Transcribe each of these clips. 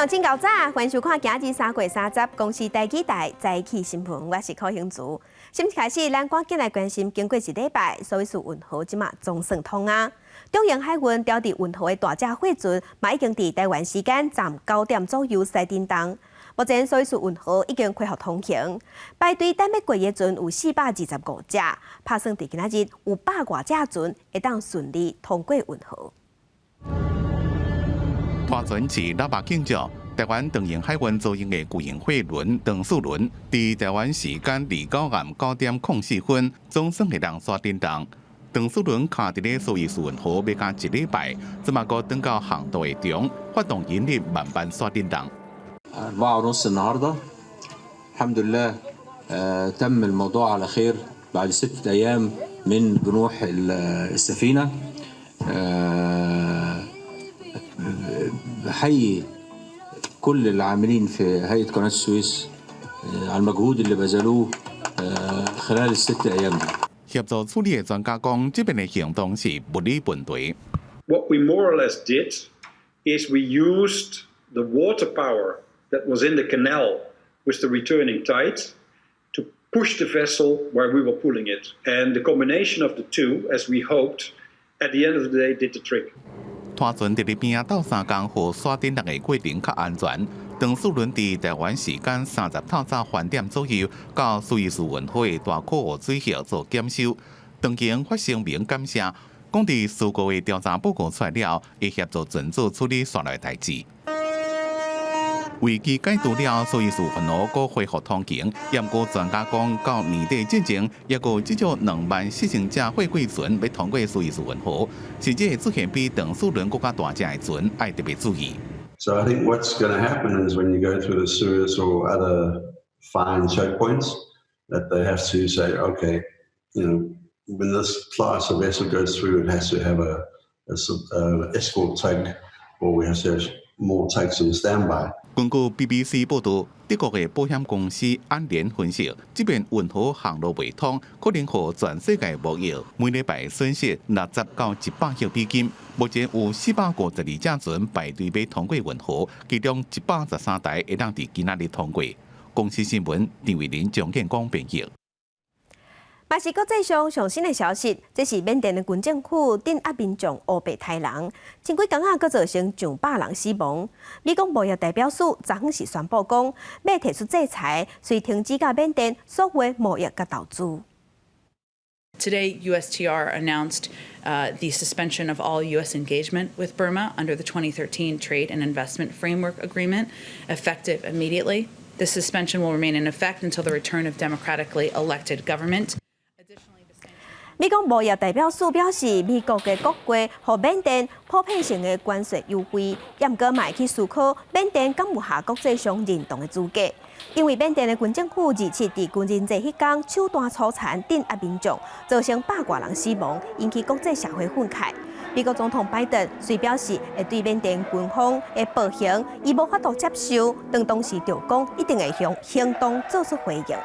鄉親𠢕早，歡迎收看今日3月30公視台語台早起新聞，我是柯興竹。新聞開始，咱趕緊來關心，經過一禮拜，蘇伊士運河這馬總算通啊。長榮海運吊佇運河的大隻貨船，嘛已經佇台灣時間昨9點左右駛振動。目前蘇伊士運河已經恢復通行，排隊等欲過的船有425隻，拍算佇今仔日有百外隻船會當順利通過運河。拖船是喇叭警叫，台灣長榮海運租用的巨型貨輪長賜輪，佇台灣時間29暗9點04分，總算會當煞振動。長賜輪卡佇咧蘇伊士運河欲加一禮拜，這馬閣轉到航道的中，發動引力慢慢煞振動。 4:30 النهاردة الحمد لله تم الموضوع على خير بعد 6 أيام من جنوح السفينة. بحيي كل العاملين في هيئة قناة السويس على المجهود اللي بذلوه خلال ال6 أيام دي. 協助處理的專家講，這遍的行動是物理問題。 What we more or less did is we used the water power that was in the canal with the returning tide to push the vessel while we were pulling it. And the combination of the two, as we hoped, at the end of the day did the trick. 拖船佇咧邊仔鬥相共，予煞振動的過程較安全。長賜輪佇台灣時間30透早翻點左右，到蘇伊士運河的大口湖水域做檢修。長榮發聲明感謝，講佇事故的調查報告出來了，會協助船主處理紲來代誌。危機解除了，蘇伊士運河閣恢復通行。毋過專家講，到年底之前，抑閣有至少24,000隻貨櫃船欲通過蘇伊士運河，甚至會出現比長賜輪閣較大隻的船，愛特別注意。 So I think what's going to happen is when you go through the Suez or other fine choke points, that they have to say, okay, when this class of vessel goes through, it has to have a escort tug, or we have to have more tugs on standby. 根據 BBC 報導，德國的保險公司安聯分析，這遍運河航路袂通，可能予全世界貿易每禮拜損失60到100億美金。目前有452隻船排隊欲通過運河，其中113台會當佇今仔日通過。公視新聞陳慧琳、張建光編譯。嘛是國際上上新的消息，這是緬甸的軍政府鎮壓民眾烏白刣人，前幾工仔，閣造成上百人死亡。美國貿易代表署昨昏是宣布講，欲提出制裁，隨停止佮緬甸所有貿易佮投資。 Today, USTR announced the suspension of all U.S. engagement with Burma under the 2013 Trade and Investment Framework Agreement, effective immediately. The suspension will remain in effect until the return of democratically elected government. 美國貿易代表署表示，美國的國會予緬甸普遍性的關稅優惠，毋過嘛會去思考緬甸敢有合國際上認同的資格。因為緬甸的軍政府27佇軍人節彼工手段粗殘鎮壓民眾，造成百外人死亡，引起國際社會憤慨。美國總統拜登雖表示會對緬甸軍方的暴行，伊無法度接受，但同時就講一定會用行動做出回應。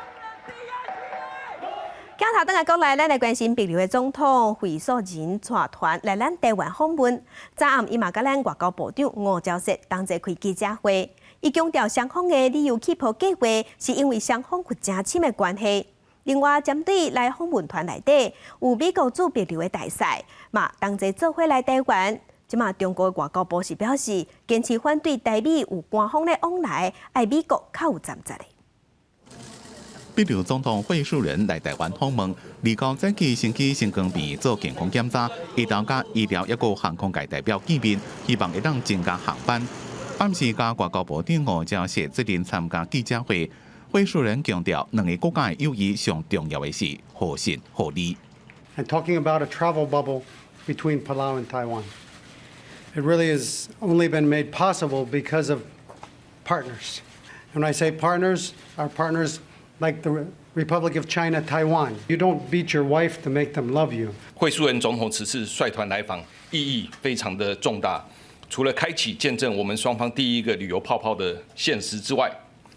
鏡頭轉來國內，咱來關心帛琉的總統惠恕仁帶團來咱台灣訪問。昨暗伊嘛佮咱外交部長吳釗燮同齊開記者會，伊強調雙方的旅遊氣泡計畫是因為雙方有誠深的關係。另外，針對來訪問團內底有美國駐帛琉的大使，嘛同齊做伙來台灣。這馬中國外交部是表示，堅持反對台美有官方的往來，愛美國較有擔責的。帛琉總統惠恕仁來台灣訪問，29早起先去新光病院做健康檢查，伊當佮醫療抑閣航空界代表見面，希望會當增加航班。暗時佮外交部長吳釗燮做陣參加記者會，惠恕仁強調，兩个國家的友誼上重要的是互信互利。 And talking about a travel bubble between Palau and Taiwan, it really has only been made possible because of partners. When I say partners, our partners like the Republic of China, Taiwan. You don't beat your wife to make them love you. 惠恕仁總統此次率團來訪，意義非常的重大。除了開啟見證我們雙方第一個旅遊泡泡的現實之外，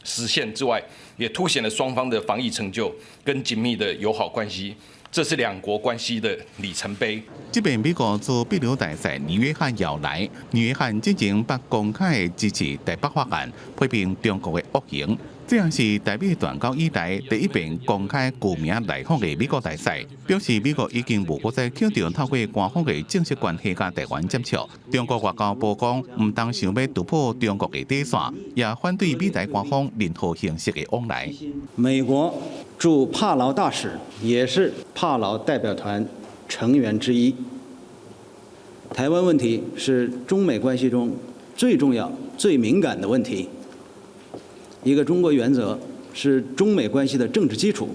實現之外，也凸顯了雙方的防疫成就跟緊密的友好關係。這是兩國關係的里程碑。這擺美國駐秘魯大使倪約翰又來，倪約翰之前捌公開支持台北法案，批評中國的惡行。這也是台美斷交以來第一遍公開具名來訪的美國大使，表示美國已經無閣再強調透過官方的正式關係佮台灣接觸。中國外交部講，毋通想欲突破中國的底線，也反對美台官方任何形式的往來。美國駐帕勞大使也是帕勞代表團成員之一。台灣問題是中美關係中最重要、最敏感的問題。一個中國原則是中美關係的政治基礎。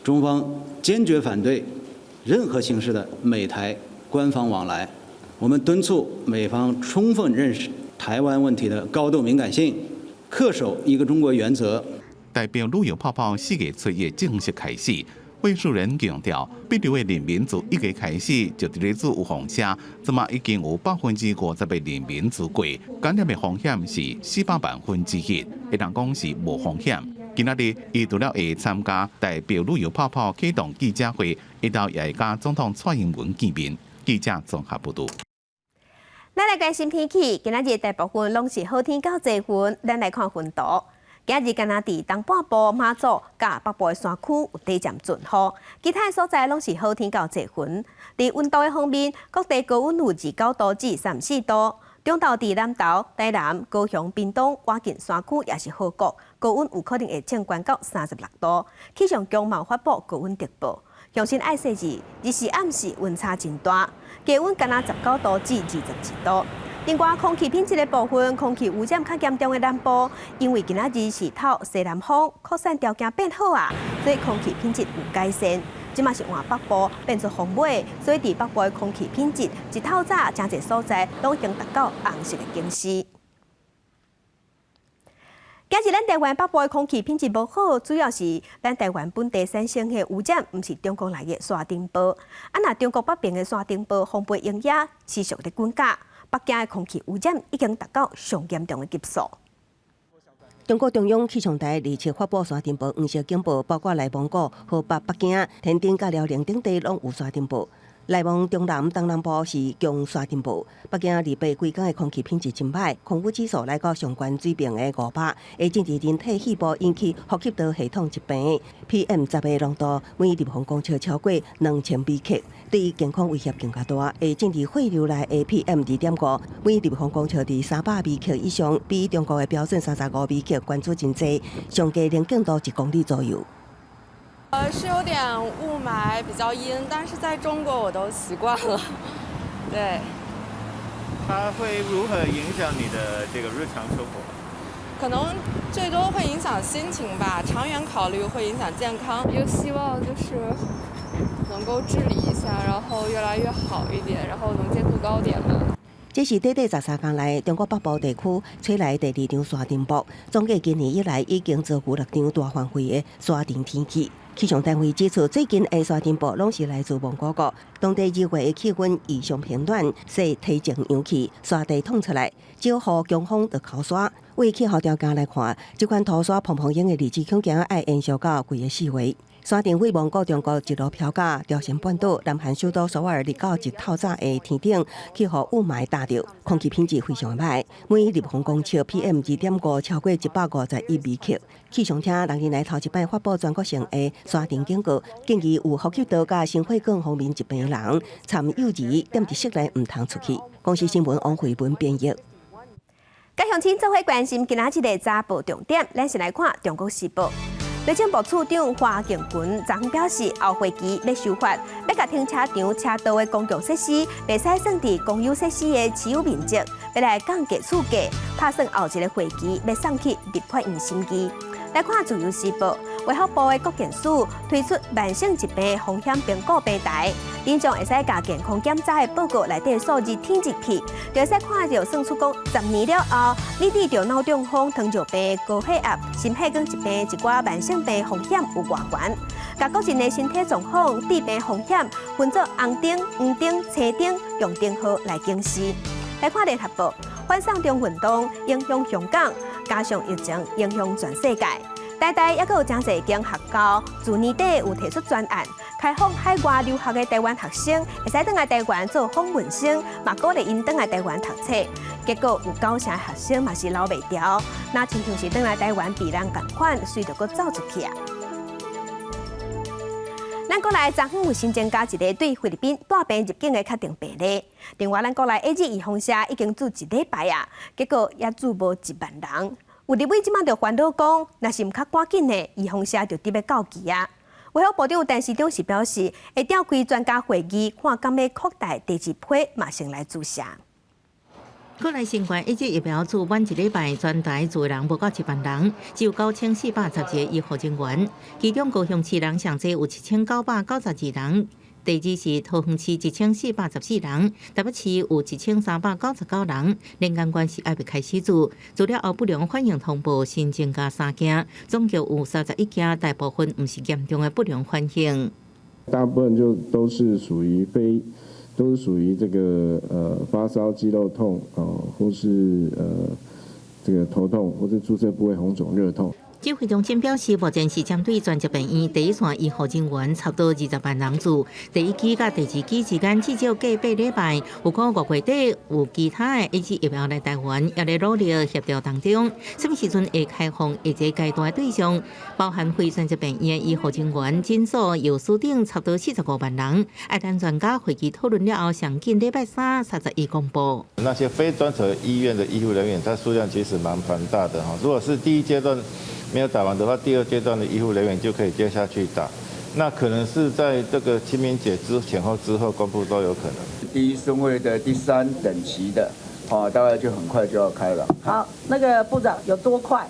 中方堅決反對任何形式的美台官方往來。我們敦促美方充分認識台灣問題的高度敏感性，恪守一個中國原則。台帛旅遊泡泡4月初一正式開始。魏樹人強調，帛琉的人民自1月開始就佇咧做預防針，這馬已經有50%的人民做過，感染的風險是400萬分之一，會當講是無風險。今仔日，伊除了會參加台帛旅遊泡泡啟動記者會，一道也會佮總統蔡英文見面。記者綜合報導。咱來關心天氣，今仔日大部分攏是好天到濟雲，咱來看雲圖。今日敢若佇東半部馬祖佮北部的山區有短暫陣雨，其他所在攏是好天到濟雲。佇溫度的方面，各地高溫有29度至34度。中晝佇南投、台南、高雄、屏東、倚近山區抑是河谷，高溫有可能會衝懸到36度。氣象局嘛發布高溫特報，鄉親愛細緻，日時暗時溫差真大，低溫敢若19度至21度。另外，空氣品質的部分，空氣污染較嚴重的南部，因為今仔日是透西南風，擴散條件變好啊，所以空氣品質有改善。這馬是換北部變做風尾，所以佇北部的空氣品質一透早誠濟所在攏已經達到紅色的警示。今日咱台灣北部的空氣品質無好，主要是咱台灣本地產生的污染，毋是中國來的沙塵暴。啊，若中國北邊的沙塵暴風飛揚也持續咧滾架。北京的空氣污染已經達到上嚴重的級數。中國中央氣象台27發布沙塵暴黃色警報，包括內蒙古、河北、北京、天津、佮遼寧等地攏有沙塵暴。內蒙中南、東南部是強沙塵暴。北京28規工的空氣品質真歹，空污指數來到上懸水平的500，會進入人體肺部引起呼吸道系統疾病。PM 10的濃度每立方公尺超過2000微克，對健康威脅更加大。會進入血流內的 PM 2.5，每立方公尺佇300微克以上，比中國的標準35微克懸出真濟，上低能見度1公里左右。是有點霧霾，比較陰，但是在中國我都習慣了。對。它會如何影響你的這個日常生活？可能最多會影響心情吧，長遠考慮會影響健康。也希望就是能夠治理一下，然後越來越好一點，然後能見度高點嘛。這是短短13工內，中國北部地區吹來第二場沙塵暴。總計今年以來已經遭遇六場大範圍的沙塵天氣。氣象單位指出，最近的沙塵暴攏是來自蒙古國，當地2月的氣溫異常偏暖，所以提前揚起沙地淌出來，少雨強風就洨沙。為氣候條件來看，這款塗沙蓬蓬湧的日子恐驚愛延續到規个4月。沙塵對蒙古中國一路飄到朝鮮半島、南韓首都首爾，29日透早的天頂，去予霧霾罩著，空氣品質非常歹，每立方公尺 PM 2.5超過151微克。氣象廳6日來頭一擺發布全國性的沙塵警告，建議有呼吸道佮心血管方面疾病的人，參幼兒踮佇室內毋通出去。公視新聞王慧文編譯。佮鄉親做伙關心今仔日的早報重點，咱先來看《中國時報》。內政部次長華敬群昨昏表示，後會期欲修法，欲共停車場、車道的公共設施，袂使算佇公有設施的持有面積，欲來降低厝價，拍算後一个會期欲送去立法院審議。來看《自由時報》，衛福部的國健署推出慢性疾病風險評估平台，民眾會使共健康檢查的報告內底數字填入去，就會使看著算出講10年了後，你得著腦中風、糖尿病、高血壓、心血管疾病一寡慢性病風險有偌懸。共個人的身體狀況、致病風險分做紅燈、黃燈、青燈、紅燈號來警示。來看聯合報，反送中運動影響香港，加上疫情影響全世界。台大猶閣有誠濟間學校，自年底有提出專案，開放海外留學的台灣學生，會使轉來台灣做訪問生，嘛鼓勵𪜶轉來台灣讀冊。結果有九成學生嘛是留袂牢，若親像是轉來台灣避難仝款，隨就閣走出去啊。咱國內昨昏有新增加一例對菲律賓帶病入境的確定病例。另外，咱國內 AZ 預防射已經注一禮拜啊，結果也注無1萬人。有立委這擺就煩惱講，若是毋較趕緊的，預防射就得欲到期啊。衛福部長陳時中是表示，會召開專家會議，看敢欲擴大第二批，嘛先來注射。國內新冠 AZ 疫苗注滿一禮拜，全台注的人無夠1萬人，只有9412個醫護人員。其中高雄市人上濟有7992人，第二是桃園市1414人，台北市有1399人。林間縣是猶未開始注，注了後不良反應通報新增加三件，總共有31件，大部分毋是嚴重的不良反應。大部分就都是屬於非。都是屬於這個發燒、肌肉痛哦，或是這個頭痛，或者注射部位紅腫熱痛。指揮中心表示，目前是針對專責病院第一線醫護人員差不多20萬人注，第一劑佮第二劑之間至少隔8禮拜。有可5月底有其他的 AZ 疫苗來台灣，也咧努力協調當中。啥物時陣會開放下一個階段對象，包含非專責病院的醫護人員、診所、藥師等，差不多45萬人。愛等專家會議討論了後，上緊禮拜三31公布。那些非專責醫院的醫護人員，他數量其實蠻龐大的哈。如果是第一階段沒有打完的話，第二階段的醫護人員就可以接下去打。那可能是在這個清明節之前後之後公布都有可能。第一順位的第三等級的，大概就很快就要開了。好，那個部長有多快？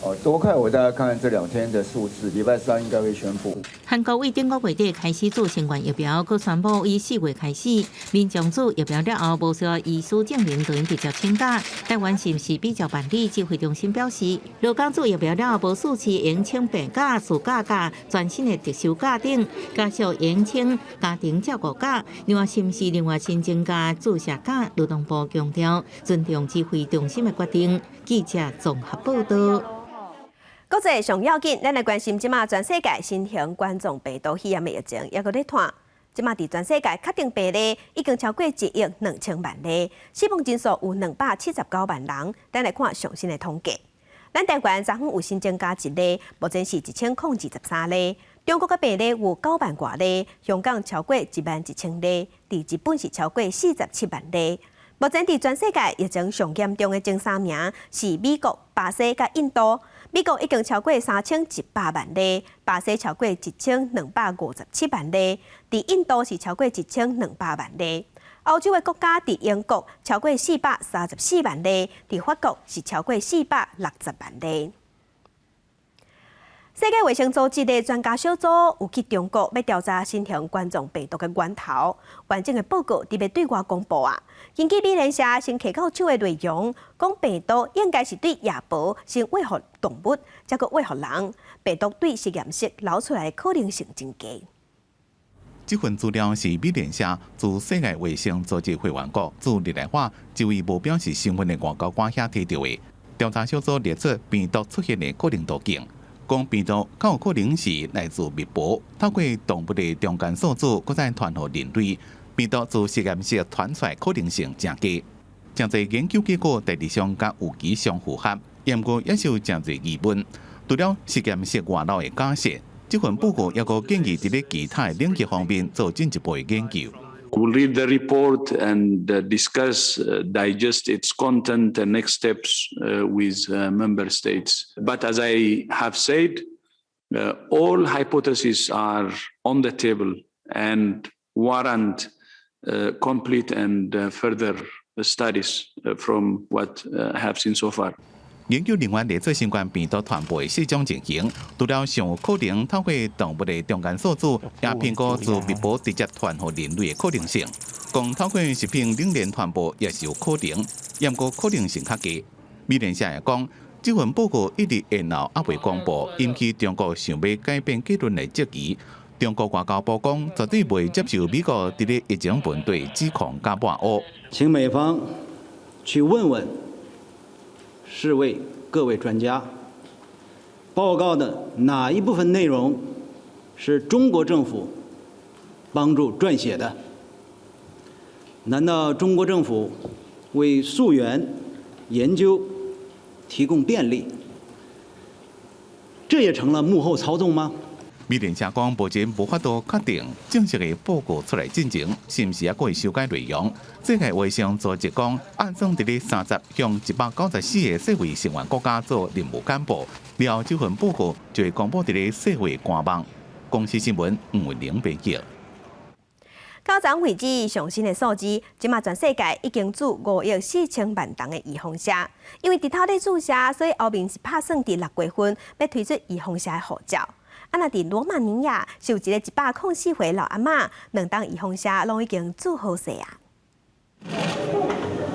哦，多快？我大概看看這兩天的數字，禮拜三應該會宣布。韓國為頂個月底開始注新冠疫苗，閣宣布以4月開始，民眾注疫苗了後無需要醫師證明，就能直接請假。台灣是毋是比照辦理？指揮中心表示，勞工注疫苗了後無事時會請病假、事假佮全薪的特休假等，家屬會請家庭照顧假。另外，是毋是另外新增加注射假？勞動部強調尊重指揮中心的決定。記者綜合報道。國際上要緊，咱來關心這馬全世界新型冠狀病毒肺炎的疫情，猶閣咧湠。這馬佇全世界確定病例已經超過1億2000萬例，死亡人數有279萬人。咱來看上新的統計，咱台灣昨昏有新增加一例，目前是1023例。中國的病例有9萬外例，香港超過1萬1000例，佇日本是超過47萬例。目前佇全世界疫情上嚴重的前三名是美國、巴西佮印度。美國已經超過3100萬例，巴西超過1257萬例，佇印度是超過1200萬例。歐洲的國家佇英國超過434萬例，佇法國是超過460萬例。世界衛生組織的專家小組有去中國欲調查新型冠狀病毒的源頭，完整的報告佇欲對外公布啊。根據美聯社先提到手的內容，講病毒應該是對夜貘先餵予動物，才閣餵予人。病毒對實驗室流出來的可能性真低。這份資料是美聯社駐世界衛生組織會員國駐日內瓦一位無表示身份的外交官遐提著的。調查小組列出病毒出現的可能途徑。講病毒較有可能是來自蜜貘，透過動物的中間宿主，閣再傳予人類。病毒自實驗室傳出來可能性誠低。誠濟研究結果大致上佮預期相符合，毋過也是有誠濟疑問。除了實驗室外漏的假設，這份報告猶閣建議佇咧其他的領域方面做進一步的研究。 We'll read the report and discuss, digest its content and next steps with member states. But as I have said, all hypotheses are on the table and warrant complete and further studies from what I have seen so far. 研究人員列出新冠病毒傳播的四種情形，除了上有可能透過動物的中間宿主，也評估自蜜貘直接傳予人類的可能性。講透過食品冷鏈傳播也是有可能，毋過可能性較低。美聯社也講，這份報告一直延後，猶未公布，引起中國想欲改變結論的質疑。中國外交部講，絕對袂接受美國佇咧疫情問題指控佮抹烏。請美方去問問世衛各位專家，報告的哪一部分內容是中國政府幫助撰寫的？難道中國政府為溯源研究提供便利？這也成了幕後操縱嗎？美聯社講，目前無法度確定正式的報告出來進前，是毋是猶閣會修改內容。世界衛生組織講，按算佇咧30向194個世衛成員國家做任務簡報，了後這份報告就會公布佇咧世衛官網。公視新聞吳文玲編譯。到昨為止，上新的數字，這馬全世界已經注5億4千萬人的預防射。因為日頭咧注射，所以歐盟是拍算佇6月份欲推出預防射的護照。啊，若佇羅馬尼亞是有一個104歲老阿嬤，兩針預防射攏已經注好勢啊。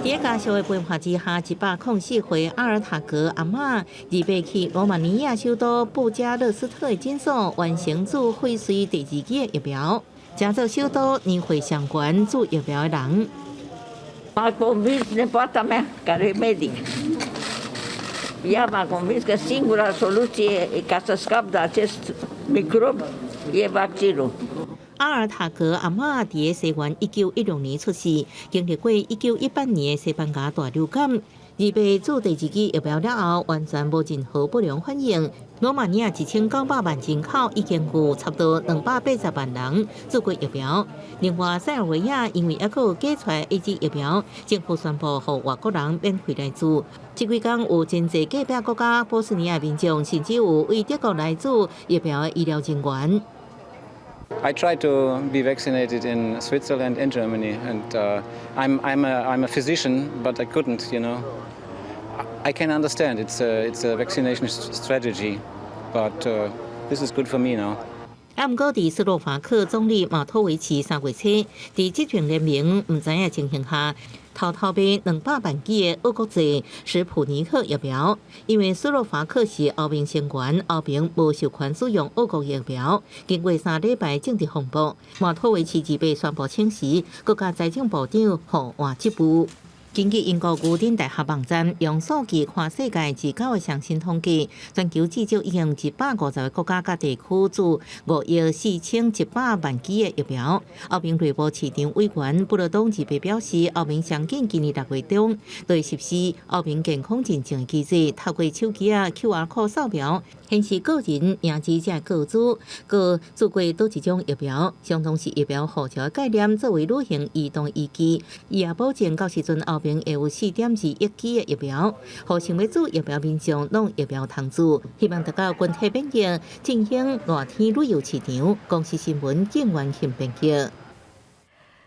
佇家屬的陪伴之下，104歲阿爾塔格阿嬤，二八去羅馬尼亞首都布加勒斯特的診所完成注輝瑞第二劑的疫苗，成做首都年歲上懸注疫苗的人。 M-a convins nepoata mea, care e medic. Ea m-a convins că singura soluție ca să scap de acest microb e vaccinul. 阿爾塔格阿嬤佇西元1916年出世，經歷過1918年的西班牙大流感，二八注第二劑疫苗了後，完全無任何不良反應。羅馬尼亞1900萬人口已經有差不多280萬人注過疫苗。另外，塞爾維亞因為猶閣有假出來 AZ 疫苗，政府宣布予外國人免費來注。這幾工有真濟隔壁國家波斯尼亞民眾，甚至有為德國來注疫苗的醫療人員。 I tried to be vaccinated in Switzerland and Germany, and I'm a physician, but I couldn't. I can understand it's a vaccination strategy, but this is good for me now. 啊，毋過，佇斯洛伐克總理馬托維奇3月初，佇執政聯盟毋知影情形下，偷偷買200萬劑的俄國製史普尼克疫苗。因為斯洛伐克是歐盟成員，歐盟無授權使用俄國疫苗。經過3禮拜政治風波，馬托維奇二八宣布請辭，閣共財政部長互換職務。根據英國牛津大學網站用數據看世界自九的上新統計，全球至少已經150個國家佮地區注5億4100萬劑的疫苗。歐盟內部市場委員布勒東二八表示，歐盟上緊今年6月中對實施歐盟健康認證機制，透過手機仔 QR code 掃描，顯示個人名字這個資，閣注過佗一種疫苗，相當是疫苗護照的概念，作為旅行移動依據。伊也保證到時陣歐盟會有4.2億劑的疫苗，予想欲注疫苗民眾攏疫苗通注，希望達到群體免疫，振興熱天旅遊市場。公視新聞景元慶編輯。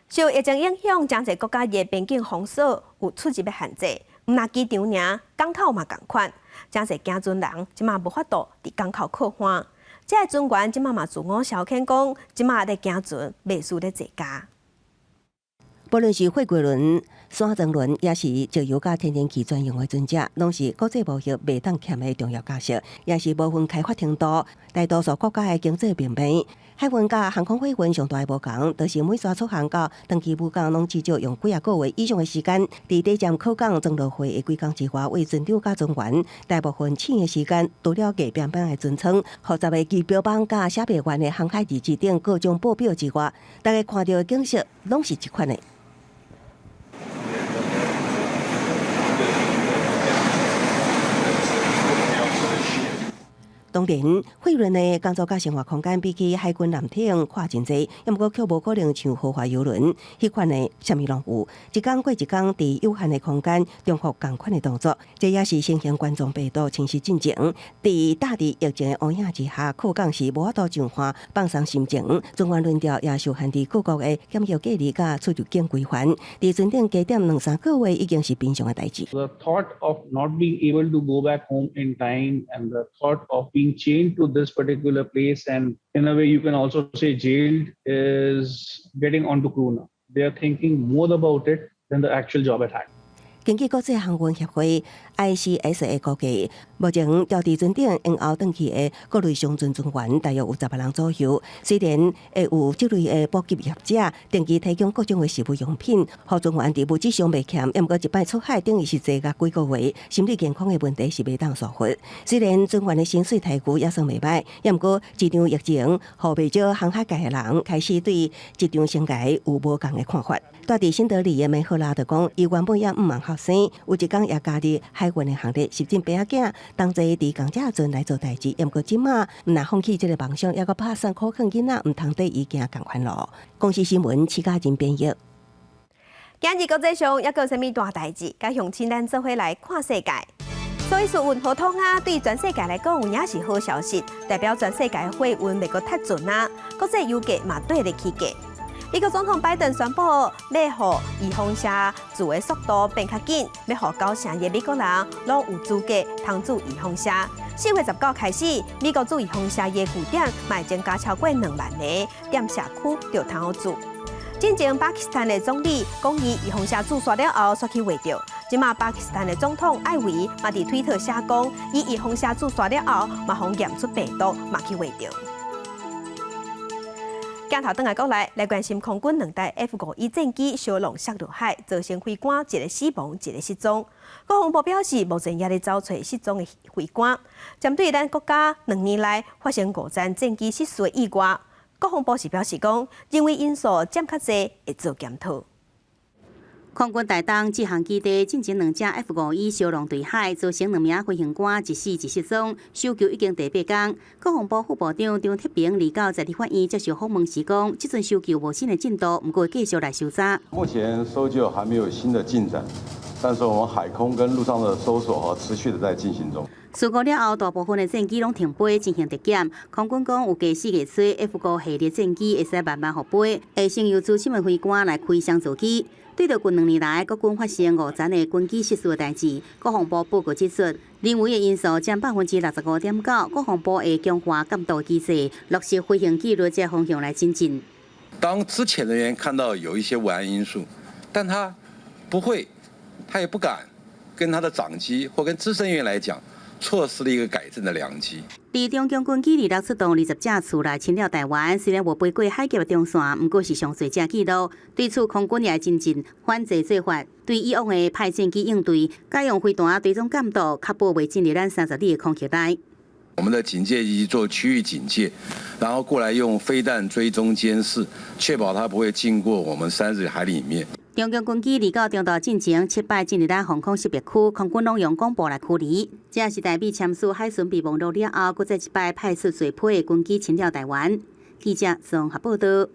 受疫情影響，誠濟國家的邊境封鎖有出入的限制，毋但機場爾，港口嘛仝款，誠濟行船人這馬無法度佇港口靠岸。這个船員這馬嘛自我消遣講，這馬咧行船袂輸咧坐監。無論是貨櫃輪、散裝輪，抑是石油佮天然氣專用的船隻，攏是國際貿易袂當欠的重要角色，也是無分開發程度，大多數國家的經濟命脈。海運佮航空貨運上大的無仝，就是每逝出航到轉去母港，攏至少用幾仔個月以上的時間。佇底站靠港裝落貨的幾工之外，為船長佮船員，大部分醒的時間，除了硬邦邦的船艙、複雜的儀表板佮寫袂完的航海日誌等各種報表之外，大家看著的景色攏是這款的。當然，貨輪的工作佮生活空間比起海軍艦艇闊真濟，毋過卻無可能像豪華遊輪，彼款的啥物攏有，一工過一工，佇有限的空間重複仝款的動作，這也是新型冠狀病毒侵襲進前，佇大地疫情的烏影之下，靠港時無法度上岸放鬆心情，船員輪調也受限佇各國的檢疫隔離佮出入境規範，佇船頂加點兩三個月已經是平常的代誌。 The thought of not being able to go back home in time and the thought of being chained to this particular place and in a way you can also say jailed is getting onto crew now. They are thinking more about it than the actual job at hand. 根據國際航運協會 ICSA 估計，目前吊佇船頂延後轉去的各類商船船員大約有10萬人左右。雖然會有這類的補給業者定期提供各種的食物用品，予船員佇物質上袂欠，毋過一擺出海等於是坐監幾個月，心理健康的問題是袂當疏忽。雖然船員的薪水待遇也算袂䆀，毋過這場疫情，予袂少航海界的人開始對職場生涯有無仝的看法。住佇新德里的梅赫拉就講，伊原本也毋茫學生，有一工也加入海運的行列，拾進白仔囝同齊佇仝隻船來做代誌。毋過這馬毋但放棄這个夢想，猶閣拍算苦勸囡仔毋通綴伊行仝款路。公視新聞，徐嘉仁編譯。今日國際上猶閣有啥物大代誌？佮鄉親咱做伙來看世界。蘇伊士運河通啊，對全世界來講也是好消息，代表全世界貨運袂閣塞船啊，國際油價嘛綴咧起價。美國總統拜登宣布，欲予預防射注的速度變較緊，欲予九成的美國人攏有資格通注預防射。4月19開始，美國注預防射的據點嘛會增加超過2萬个，踮社區就通好注。進前巴基斯坦的總理講，伊預防射注煞了後，煞去穢著。這馬巴基斯坦的總統艾維嘛佇推特寫講，伊預防射注煞了後，嘛予驗出病毒，嘛去穢著。鏡頭轉來國內來關心空軍兩台 F-5E 戰機相挵摔落海，造成飛官一个死亡，一个失蹤。國防部表示，目前也咧找揣失蹤的飛官。針對咱國家2年來發生五架戰機失事的意外，國防部是表示講，人為因素佔較濟，會做檢討。空軍台東志航基地進前兩架 F-5E 相挵墜海，造成兩名飛行官一死一失蹤，搜救已經第八工。國防部副部長張鐵平29在立法院接受訪問時講，這陣搜救無新的進度，毋過繼續來搜查。目前搜救還沒有新的進展，但是我們海空跟陸上的搜索持續的在進行中。事故了後，大部分的戰機攏停飛進行特檢。空軍講有計四月初 F-5系列戰機會使慢慢復飛，會先由資深的飛官來開雙座機。對著近2年來，國軍發生五件的軍機失事的代誌，國防部報告指出，人為的因素佔65.9%。國防部會強化監督機制，落實飛行紀律這方向來精進。當資遣人員看到有一些維安因素，但他不會，他也不敢跟他的長機或跟資深員來講，錯失了一個改正的良機。佇中共軍機26出動20架次來侵擾臺灣，雖然無飛過海峽中線，毋過是上濟隻紀錄。對此，空軍也精進反制做法，對以往的派戰機應對，改用飛彈追蹤監督，確保袂進入咱30里的空域內。我們的警戒機做區域警戒，然後過來用飛彈追蹤監視，確保它不會經過我們30海里裡面。中共軍機二九中晝進前七擺進入咱防空識別區，空軍攏用廣播來驅離。這是台美簽署海巡備忘錄了後，閣再一擺派出濟批的軍機侵擾臺灣。記者綜合報道。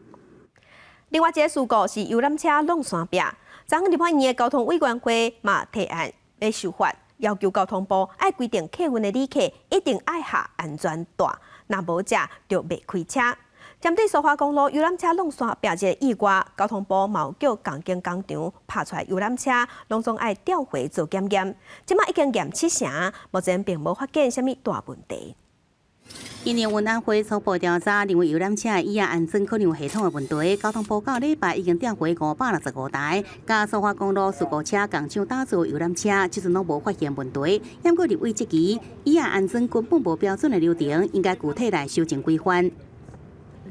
另外一個事故是遊覽車挵山壁，昨昏立法院的交通委員會嘛提案欲修法，要求交通部愛規定客運的旅客一定愛下安全帶，若無者就袂開車。針對蘇花公路遊覽車挵山壁這個意外，交通部嘛有叫鋼筋工廠拍出來遊覽車，攏總愛調回做檢驗。這馬已經驗七成，目前並無發現啥物大問題。因應運安會初步調查，認為遊覽車的椅仔安裝可能有系統的問題。交通部到禮拜已經調回565台，佮蘇花公路事故車工廠打造遊覽車，這陣攏無發現問題。毋過立委質疑，椅仔安裝根本無標準的流程，應該具體來修正規範。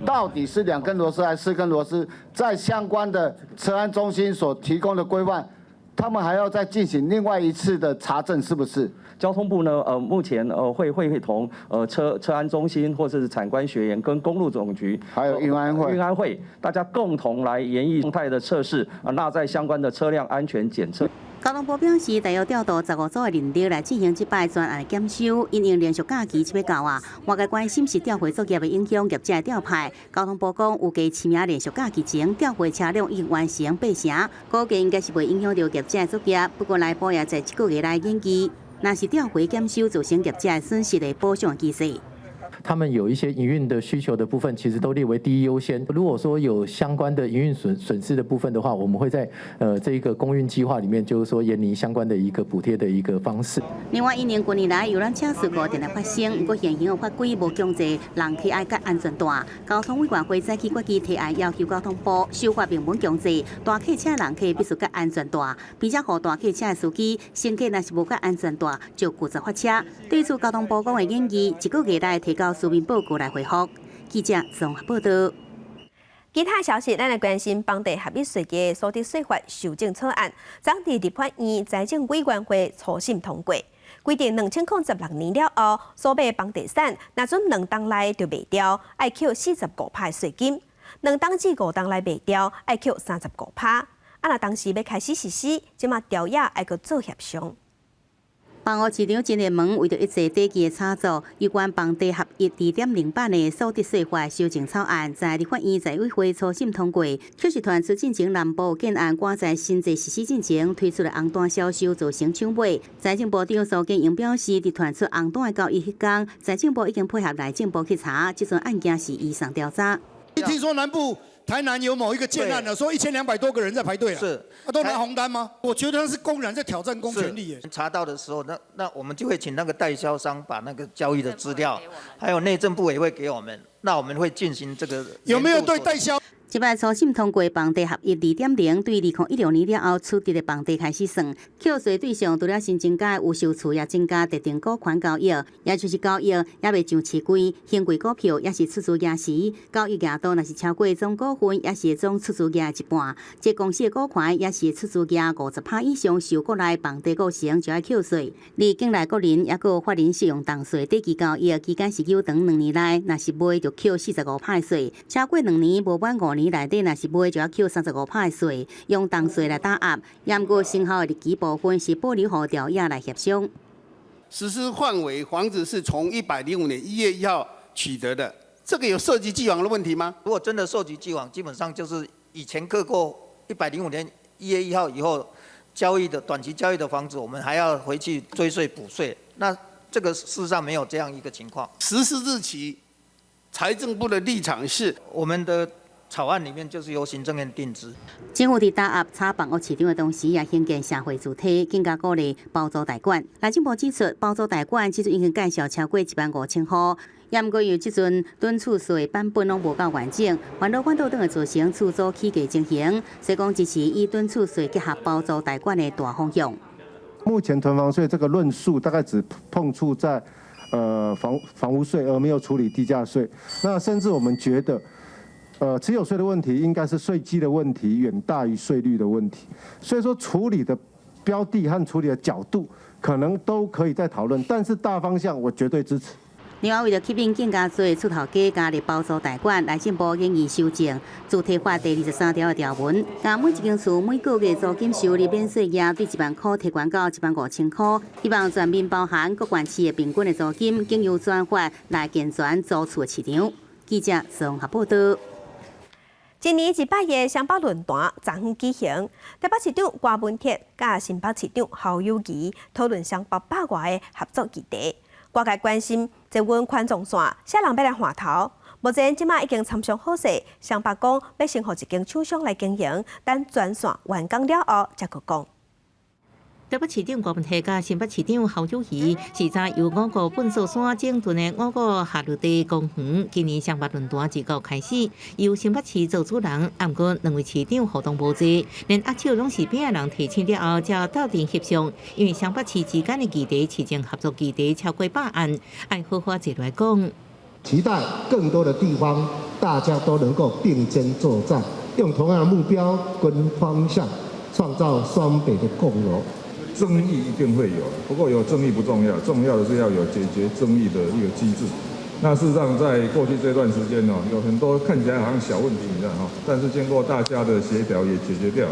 到底是兩根螺絲還是四根螺絲？在相關的車安中心所提供的規範，他們還要再進行另外一次的查證，是不是？交通部呢，目前會同車安中心或者是產官學研跟公路總局，還有運安會，運安會，大家共同來研議動態的測試，啊，納在相關的車輛安全檢測。交通部表示，大約調度15組的人力來進行這擺專案檢修，因應連續假期七欲到啊，外界關心是調回作業會影響業者的調派。交通部講，預計清明連續假期前調回車輛已經完成八成，估計應該是袂影響著業者的作業。不過內部也在這個月內研議，若是調回檢修造成業者的損失的補償機制。他們有一些營運的需求的部分，其實都列為第一優先。如果說有相關的營運損失的部分的話，我們會在這個工運計劃裡面，就是說研擬相關的一個補貼的一個方式。另外，因應近年來遊覽車事故定定發生，毋過現行的法規無強制人客愛繫安全帶。交通委員會早起決議提案，要求交通部修法明文強制大客車人客必須繫安全帶，並且予大客車的司機乘客若是無繫安全帶，就拒絕發車。對此，交通部講會研議一個月內提交書面報告來回覆。記者綜合報道。其他消息，咱來關心房地合一稅的所得稅法修正草案，昨佇立法院財政委員會初審通過，規定2016年了後，所買房地產，若準2冬內就賣掉，愛扣45%稅金；2冬至5冬內賣掉，愛扣35%。啊，若當時欲開始實施，這馬朝野愛閣做協商。房屋市場真熱門，為著抑制短期的炒作，有關房地合一2.0版的所得稅法修正草案，在立法院財委會初審通過。卻是傳出進前南部建案趕在新制實施進前推出的紅單銷售造成搶買。財政部長蘇建榮表示，佇傳出紅單的交易彼工，財政部已經配合內政部去查，這樁案件是移送調查。聽說南部台南有某一個建案呢，說1200多個人在排隊啊，啊都拿紅單嗎？我覺得他是公然在挑戰公權力耶。查到的時候，那我們就會請那個代銷商把那個交易的資料，還有內政部也會給我們，那我們會進行這個。有沒有對代銷？這擺初審通過房地合一2.0，對2016年了後取得的房地開始算，扣稅對象除了新增加的預售厝，也增加特定股權交易，也就是交易猶未上市櫃、興櫃股票，抑是出租額時，交易額度若是超過總股份，抑是總出租額一半，這公司的股權抑是出租額50%以上受國內房地構成，就愛扣稅。而境內個人抑閣有法人適用重稅，短期交易期間是有長2年內，若是賣就扣45%的稅，超過兩年無滿5年內底，若是賣就愛扣35%的稅，用重稅來打壓。毋過生效的日期部分是保留予朝野來協商。實施範圍房子是從105年1月1號取得的，這個有涉及既往的問題嗎？如果真的涉及既往，基本上就是以前課過105年1月1號以後交易的短期交易的房子，我們還要回去追稅補稅。那這個事實上沒有這樣一個情況。實施日期，財政部的立場是我們的。草案裡面就是由行政院定之。政府佇打壓炒房屋市場的同時，也興建社會住宅，更加鼓勵包租代管。內政部指出，包租代管這陣已經介紹超過1萬5千戶，也毋過由這陣囤厝稅版本攏無夠完整，煩惱管道等會造成厝租起價情形，所以講支持以囤厝稅結合包租代管的大方向。目前囤房稅這個論述大概只碰觸在房屋稅，而沒有處理地價稅。那甚至我們覺得，持有稅的問題應該是稅基的問題，遠大於稅率的問題。所以說處理的標的和處理的角度，可能都可以再討論，但是大方向我絕對支持。另外，為著吸引更加濟厝頭家加入包租代管，內政部建議修正住宅法第23條的條文，將每一間厝每個月租金收入免稅額對1萬箍提懸到1萬5千箍，希望全面包含各縣市的平均的租金，經由專法來健全租厝的市場。記者綜合報道。一年一擺的雙北論壇昨昏舉行，台北市長柯文哲佮新北市長侯友宜討論雙北百外的合作議題。外界關心捷運環狀線，啥人欲來換頭？目前這馬已經參詳好勢，雙北講欲先予一間廠商來經營，等專線完工了後才閣講。台北市長柯文哲佮新北市長侯友宜視察由五股糞埽山整頓的五股下綠地公園，今年雙北論壇自九開始，由新北市做主人，毋過兩位市長互動無濟，連握手攏是邊仔人提醒了後，才鬥陣翕相。因為雙北市之間的議題、市政合作議題超過百案，愛好好坐來講。期待更多的地方，大家都能夠並肩作戰，用同樣的目標跟方向，創造雙北的共榮。爭議一定會有，不過有爭議不重要，重要的是要有解決爭議的一個機制。那事實上，在過去這段時間哦，有很多看起來好像小問題，你知道哈，但是經過大家的協調也解決掉。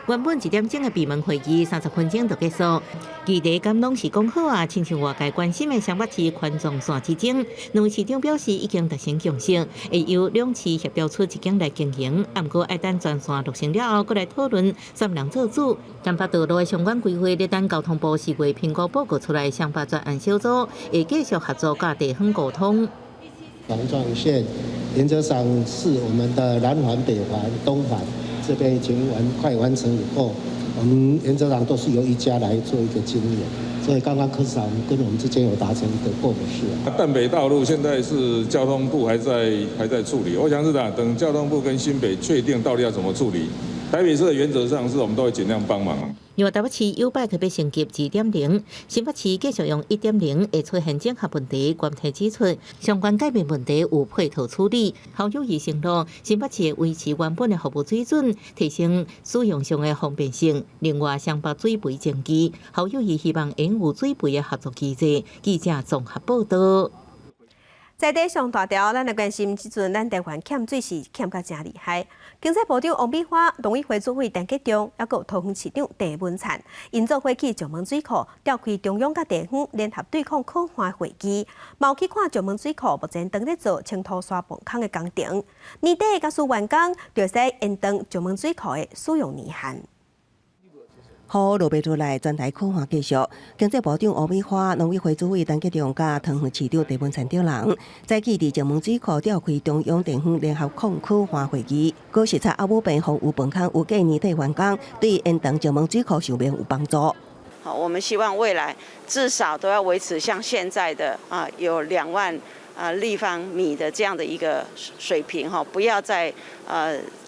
原本一點鐘的閉門會議，30分鐘就結束。議題敢攏是講好啊，親像外界關心的雙北市環狀線之爭，兩位市長表示已經達成共識，會由兩市協調出一間來經營，毋過愛等專線落成了後，閣來討論啥人做主。南北道路的相關規劃，咧等交通部4月評估報告出來，雙北專案小組會繼續合作佮地方溝通。環狀線原則上是我們的南環、北環、東環這邊已經快完成以後，我們原則上都是由一家來做一個經營，所以剛剛柯市長跟我們之間有達成一個共識。淡北道路現在是交通部還在處理，我想是這樣，等交通部跟新北確定到底要怎麼處理，台北市的原則上是我們都會盡量幫忙。另外，台北市 YouBike 欲升級2.0，新北市繼續用1.0，會出現整合問題。關提指出，相關改變問題有配套處理。侯友宜承諾，新北市會維持原本的服務水準，提升使用上的方便性。另外，雙北水培前期，侯友宜希望擁有水培的合作機制。記者綜合報道。在地上大條，咱來關心這陣咱台灣欠水是欠甲誠厲害。經濟部長王美花、農委會主委陳吉仲，抑閣有桃園市長鄭文燦，𪜶做伙去石門水庫召開中央佮地方聯合對抗洘旱會議，嘛有去看石門水庫目前正佇咧做清土沙泵空的工程。年底假使完工，就會使延長石門水庫的使用年限。雨落袂落來，全台洘旱繼續。經濟部長王美花、農委會主委陳吉仲佮桃園市長鄭文燦等人，早起佇石門水庫召開中央地方聯合抗洘旱會議，閣視察阿武坪防淤泵空預計年底完工，對延長石門水庫壽命有幫助。好，我們希望未來至少都要維持像現在的啊，有2萬啊立方米的這樣的一個水平哈，不要再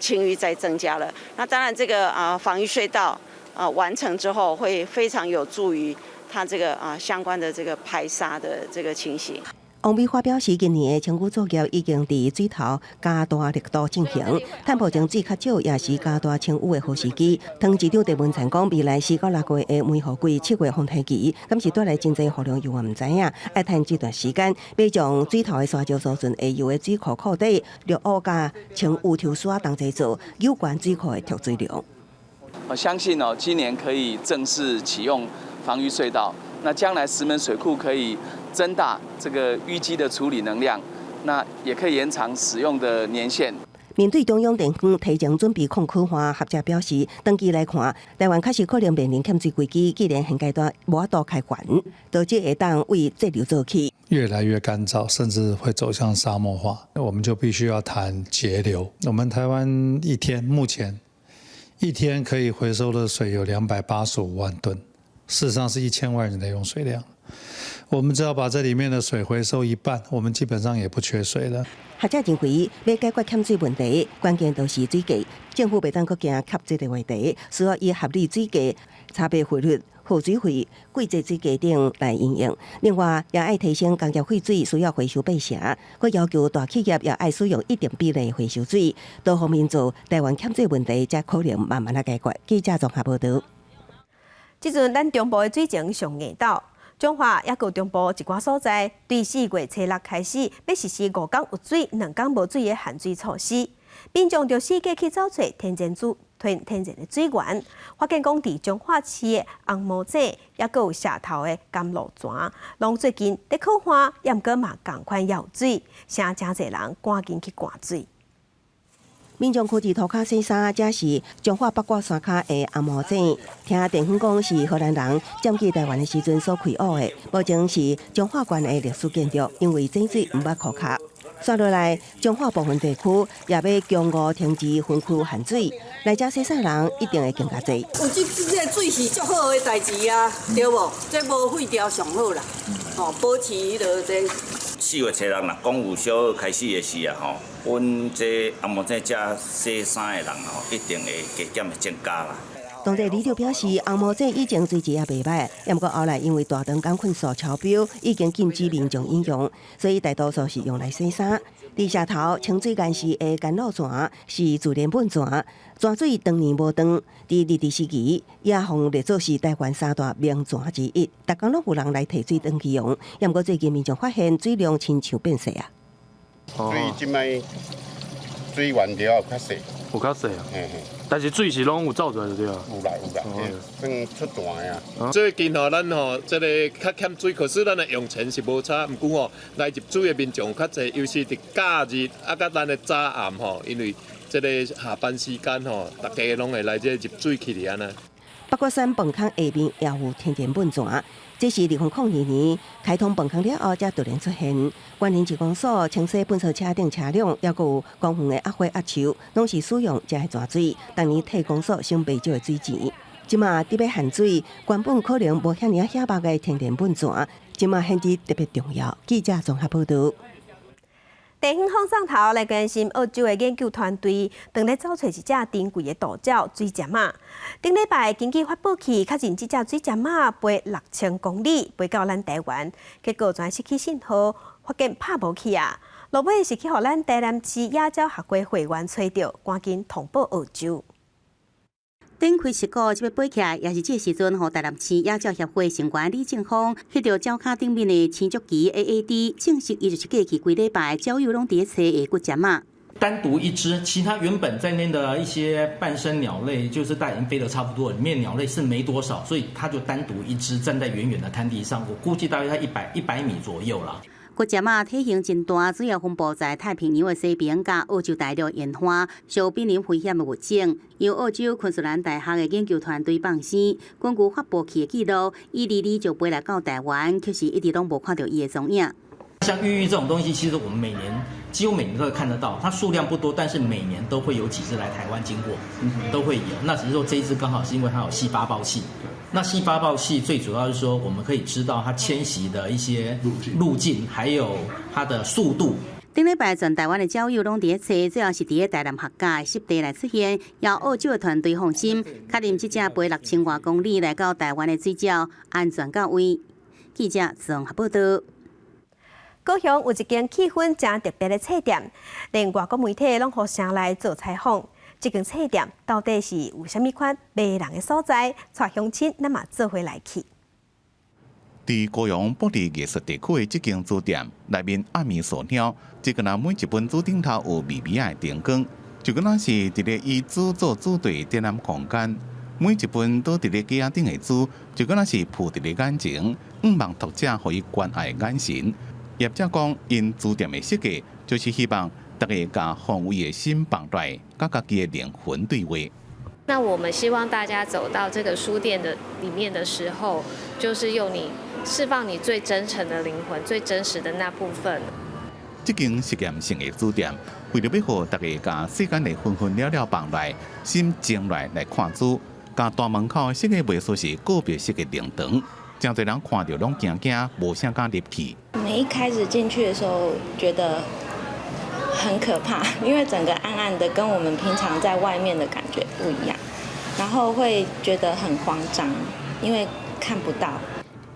輕易再增加了。那當然，這個啊防淤隧道啊完成之後，會非常有助於它這個啊相關的這個排沙的這個情形。王美花表示，今年的清淤作業已經佇水頭加大力度進行，趁目前水較少，也是加大清淤的好時機。桃園市長鄭文燦講，未來4到6月的梅雨季、7月風台期，敢是帶來真濟雨量，猶嘛毋知影。愛趁這段時間，欲將水頭的沙石儲存下游的水庫庫底，綠莢佮清淤抽沙同齊做，有關水庫的蓄水量。我相信哦，今年可以正式啟用防淤隧道，那將來石門水庫可以增大這個淤積的處理能量，那也可以延長使用的年限。面對中央地方提前準備抗洘旱，學者表示，長期來看，台灣確實可能面臨欠水危機。既然現階段無法度開源，導致會當為節流做起。越來越乾燥，甚至會走向沙漠化，那我們就必須要談節流。我們台灣一天目前一天可以回收的水有285萬噸，事實上是1000萬人的用水量。我們只要把這裡面的水回收一半，我們基本上也不缺水了。學者認為，欲解決欠水問題，關鍵就是水價。政府袂當閣驚卡這個話題，需要以合理水價、差別匯率、耗水費、季節水價等來因應。另外，也愛提升工業廢水需要回收8成，閣要求大企業也愛使用一定比例回收水。多方面做，台灣欠水問題才可能慢慢仔解決。記者綜合報道。這陣咱中部的水情上硬斗。彰化抑閣中部一寡所在，對4月初6開始，欲實施5工有水、2工無水的限水措施。民眾就四界去走揣天然水、天天然的水源。發現講，佇彰化市的紅毛井，抑閣有社頭的甘露泉，攏最近咧洘旱，抑毋過嘛仝款猶有水，誠濟人趕緊去灌水。民眾囥佇塗跤洗衫，這是彰化八卦山跤的紅毛井。聽地方講是荷蘭人佔據台灣的時陣所開挖的，目前是彰化縣的歷史建築，因為井水毋捌枯竭。紲落來，彰化部分地區也欲強五停止分區限水，來遮洗衫人一定會更加濟。有這水是足好的代誌啊，對無？這無廢掉上好啦，吼，保持彼落這。4月初6，若講有小可開始的時啊吼，阮這紅毛井遮洗衫的人吼，一定會加減會增加啦。當地里長表示，紅毛井以前水質也袂䆀，毋過後來因為大腸桿菌素超標，已經禁止民眾飲用，所以大多數是用來洗衫。佇社頭清水岩寺的甘露泉是自然噴泉，泉水長年無斷。佇日治時期，也予列做是台灣三大名泉之一，逐工攏有人來提水轉去用。毋過最近民眾發現水量親像變細啊。水這擺水源著較細，有較細啊。嘿嘿。但是水是攏有走出來就對啊。有啦有啦，算出泉的啊。最近吼，咱吼這个較欠水，可是咱的用錢是無差，毋過吼來入水的民眾較濟，尤其佇假日啊，佮咱的早暗吼，因為這个下班時間吼，大家攏會來這入水去哩按呢。八卦山泵空下面也有天然噴泉，這是2002年開通糞坑了後，才突然出現。雲林市公所清洗糞掃車頂車輛，抑閣有公園的鴨花鴨樹，攏是使用這个泉水。逐年替公所省袂少的水錢。這馬得欲限水，原本可能無遐爾仔顯目的天然噴泉，這馬顯得特別重要。記者綜合報導。地方放送頭來關心澳洲的研究團隊，正咧找揣一隻珍貴的渡鳥水針仔。頂禮拜根據發報器確認，這隻水針仔飛6000公里飛到咱台灣，結果全失去信號，發現拍無去啊！落尾是去予咱台南市野鳥學會會員揣著，趕緊通報澳洲。頂開石鼓這欲飛起來，也是這個時陣，予台南市野鳥協會成員李正峰翕著鳥跤頂面的青竹旗 AAD，證實伊就是過去幾禮拜鳥友攏佇咧揣的骨針仔。單獨一隻，其他原本在內的一些伴生鳥類，就是大已經飛得差不多，裡面鳥類是沒多少，所以它就單獨一隻站在遠遠的灘地上，我估計大約在100米左右啦。骨針仔體型真大，主要分布在太平洋的西邊佮澳洲大陸沿岸，屬瀕臨危險的物種。由澳洲昆士蘭大學的研究團隊放生，根據發報器的記錄，伊離離就飛來到台灣，卻是一直攏無看著伊的蹤影。像鬱鬱這種東西，其實我們每年幾乎每年都會看得到，它數量不多，但是每年都會有幾隻來台灣經過，都會有。那只是說這一隻剛好是因為它有繫發報器。那繫發報器最主要是說，我們可以知道它遷徙的一些路徑，還有它的速度。頂禮拜全台灣的鳥友攏佇咧揣，最後是佇咧台南客家的濕地來出現，由澳洲的團隊放心，確認這隻飛6000外公里來到台灣的水鳥安全到位。記者綜合報導。高雄有一間氣氛誠特別的冊店，連外國媒體攏予城來做採訪。這間冊店到底是有啥物款迷人的所在？帶鄉親咱嘛做伙來去。佇高雄玻璃藝術地區的這間書店內面暗暝索鳥，這個若每一本書頂頭有微微的燈光，就敢若是佇咧以書做主題展覽空間。每一本都佇咧架仔頂的書，就敢若是浮佇咧眼前，向望讀者予伊關愛的眼神。業者講，𪜶書店的設計就是希望大家共防衛的心放落來，佮家己的靈魂對話。那我們希望大家走到這個書店的裡面的時候，就是用你釋放你最真誠的靈魂、最真實的那部分。這間實驗性的書店，為著欲予大家共世間的紛紛擾擾放落來，心靜落來來看書，共大門口設計袂輸是告別式的靈堂，誠濟人看著攏驚驚，無啥敢入去。我們一開始進去的時候，覺得很可怕，因為整個暗暗的，跟我們平常在外面的感覺不一樣，然後會覺得很慌張，因為看不到。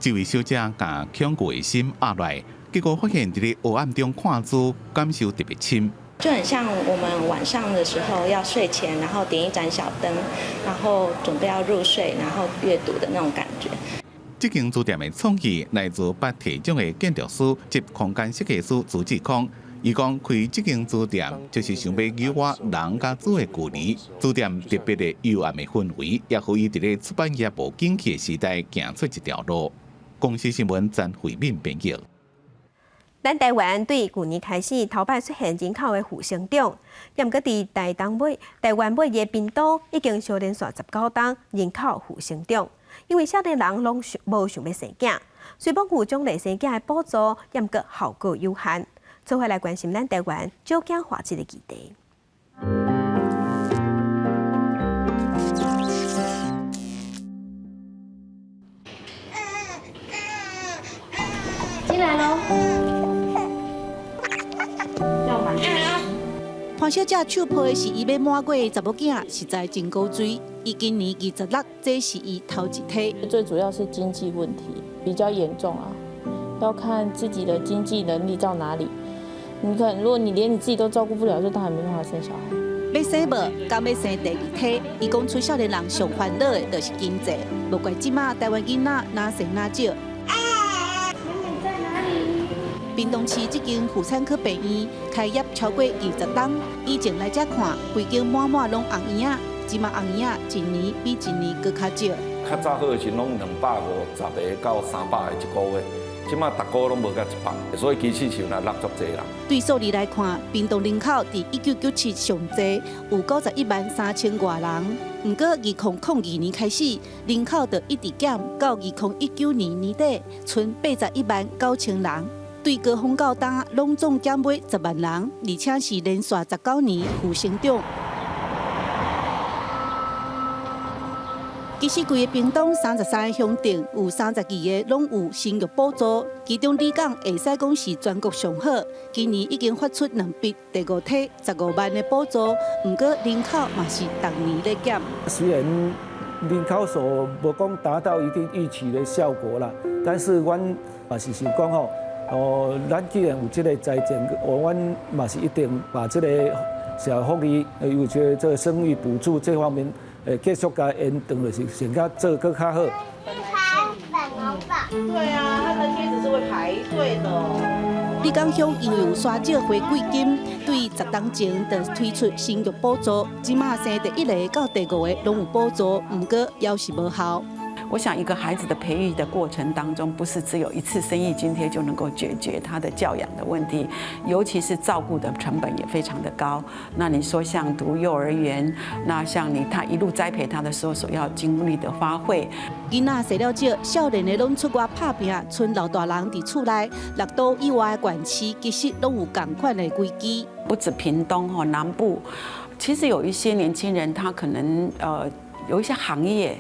這位小姐共恐懼的心壓落來，結果發現佇咧黑暗中看書，感受特別深。就很像我們晚上的時候要睡前，然後點一盞小燈，然後準備要入睡，然後閱讀的那種感覺。這間書店的創意來自頒提獎的建築師及空間設計師朱志康。伊講開這間書店就是想欲扭倚人佮書的距離。書店特別的幽暗的氛圍，也予伊佇咧出版業無景氣的時代行出一條路。公視新聞曾慧敏編譯。咱台灣對舊年開始頭擺出現人口的負成長，毋過佇台東尾、台灣尾的屏東已經相連續19冬人口負成長，因為少年人攏無想欲生囝，雖罔有獎勵生囝的補助，毋過效果有限。做伙來關心咱台灣少子化這個議題。進來囉。潘小姐手抱的是伊欲滿月的查某囝，實在真古錐。伊今年26，這是伊頭一胎。最主要是經濟問題比較嚴重啊，要看自己的經濟能力到哪裡。你看，如果你連你自己都照顧不了，就當然沒辦法生小孩。欲生無，敢欲生第二胎？伊講出少年人上煩惱的就是經濟，無怪這馬台灣囡仔若生若少。妹妹在哪裡？屏東市這間婦產科病院開業超過20冬，以前來這看，規間滿滿攏紅嬰仔，這馬紅嬰仔一年比一年閣較少。較早好的時攏250個到300個一個月，這馬逐箍攏無到100，所以其實是若落足濟啦。對數字來看，屏東人口佇1997上濟有91萬3千外人，毋過2002年開始，人口就一直減，到2019年年底，賰81萬9千人。對高峰到今，攏總減尾10萬人，而且是連續19年負成長。其實規個屏東33個鄉鎮，有32個攏有生育補助，其中里港會使講是全國上好。今年已經發出兩筆第五梯15萬的補助，毋過人口嘛是逐年咧減。雖然人口數無講達到一定預期的效果啦，但是阮嘛是想講吼，哦，咱既然有這個財政，阮嘛是一定把這個社會福利，尤其這個生育補助這方面。會繼續共延長，就是先較做閣較好。對啊，他的貼紙是會排隊的。里港鄉因為有沙石回饋金，對十冬前就推出生育補助，這馬生第一个到第五个攏有補助，毋過猶是無效。我想，一個孩子的培育的過程當中，不是只有一次生育津貼就能夠解決他的教養的問題，尤其是照顧的成本也非常的高。那你說像讀幼兒園，那像你他一路栽培他的時候所要經歷的花費，囡仔生了少，少年的攏出外拍拚，賰老大人佇厝內，六都以外的縣市其實攏有仝款的危機。不止屏東吼，南部其實有一些年輕人，他可能有一些行業。